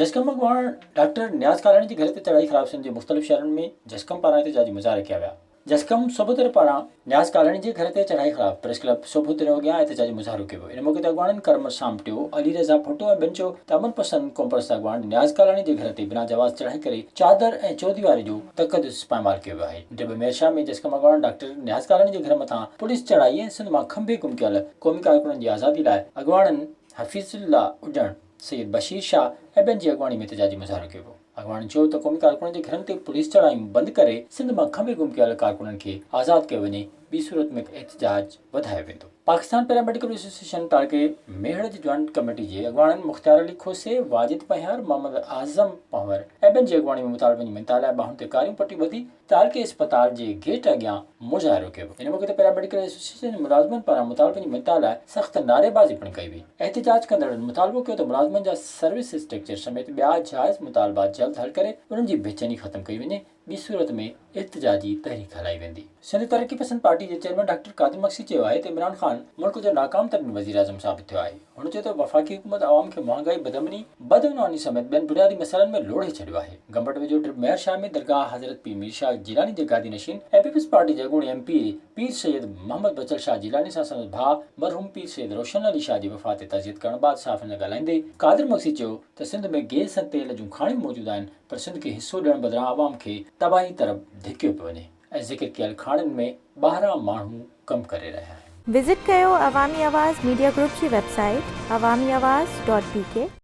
جسقم اڳواڻ ڊاڪٽر نياز ڪالاڻي جي گهر تي چڙهائي خلاف سنڌ جي مختلف شهرن ۾ جسقم پاران احتجاجي مظاهرا ڪيا ويا. جسقم سوڀوديرو پاران نياز ڪالاڻي جي گهر تي چڙهائي خلاف پريس ڪلب سوڀوديرو اڳيان احتجاجي مظاهرو ڪيو ويو. ان موقعي تي اڳواڻن ڪرم سامٽيو، علي رضا ڀٽو ۽ ٻين چيو ته امن پسند قومپرست اڳواڻ نياز ڪالاڻي جي گهر تي بنا جواز چڙهائي ڪري چادر ۽ چوديواري جو تقدس پائمال ڪيو ويو آهي. ڊٻ ميرشاهه ۾ جسقم اڳواڻ ڊاڪٽر نياز ڪالاڻي جي گهر مٿان پوليس چڙهائي ۽ سنڌ مان کنڀي گم ڪيل قومي ڪارڪنن جي آزادي لاء اڳواڻن حفيظ الله اڄڻ، سيد بشير شاهه ۽ ٻين جي اڳواڻي ۾ احتجاجي مظاهرو ڪيو ويو. اڳواڻن چيو ته قومي ڪارڪنن جي گهرن تي پوليس چڙهايون بند ڪري سنڌ مان کنڀي گم ڪيل ڪارڪنن کي آزاد ڪيو وڃي ٻي صورت ۾ احتجاج وڌايو ويندو. پاڪستان پيرا ميڊيڪل ايسوسيئيشن تعلقي ميهڙ جي جوائنٽ ڪميٽي جي اڳواڻن مختيار علي کوسي، واجد پنهيار، محمد اعظم پنهور ۽ ٻين جي اڳواڻي ۾ مطالبن جي مڃتا لاء ٻانهن تي ڪاريون پٽيون ٻڌي تعلقي اسپتال جي گيٽ اڳيان مظاهرو ڪيو ويو. ان موقعي تي پيرا ميڊيڪل ايسوسيئيشن جي ملازمن پاران مطالبن جي مڃتا لاء سخت نعريبازي پڻ ڪئي وئي. احتجاج ڪندڙن مطالبو ڪيو ته ملازمن جا سروس اسٽرڪچر سميت ٻيا جائز مطالبا جلد حل ڪري انهن جي بيچيني ختم ڪئي وڃي، ٻي صورت ۾ احتجاجي تحريڪ هلائي ويندي. سنڌ ترقي پسند پارٽي جي چيئرمين ڊاڪٽر قادر مگسي چيو آهي ته عمران خان ملڪ جو ناڪام ترين وزيراعظم ثابت ٿيو آهي. هن چيو ته وفاقي حڪومت عوام کي مهانگائي، بدامني، بدعنواني سميت ٻين بنيادي مسئلن ۾ لوڙهي ڇڏيو آهي. گمبٽ ويجهو ڊرپ مهر شاهه ۾ درگاهه حضرت پير مير شاهه جيلاني جي گادي نشين ۽ پيپلز پارٽي جي اڳوڻي ايم پي اي پير سيد محمد بچل شاهه جيلاني سان سندس ڀاء مرحوم پير سيد روشن علي شاهه جي وفات تي تعزيت ڪرڻ بعد صحافين سان ڳالهائيندي قادر مگسي چيو ته سنڌ ۾ گيس ۽ تيل جون کاڻيون موجود آهن پر سنڌ کي حصو ڏيڻ بدران عوام کي تباهي طرف ڌڪيو پيو وڃي ۽ ذڪر ڪيل کاڻين ۾ ٻاهران ماڻهو ڪم ڪري رهيا آهن. وزٽ ڪيو عوامي آواز ميڊيا گروپ جي website Awami Awaz dot B K.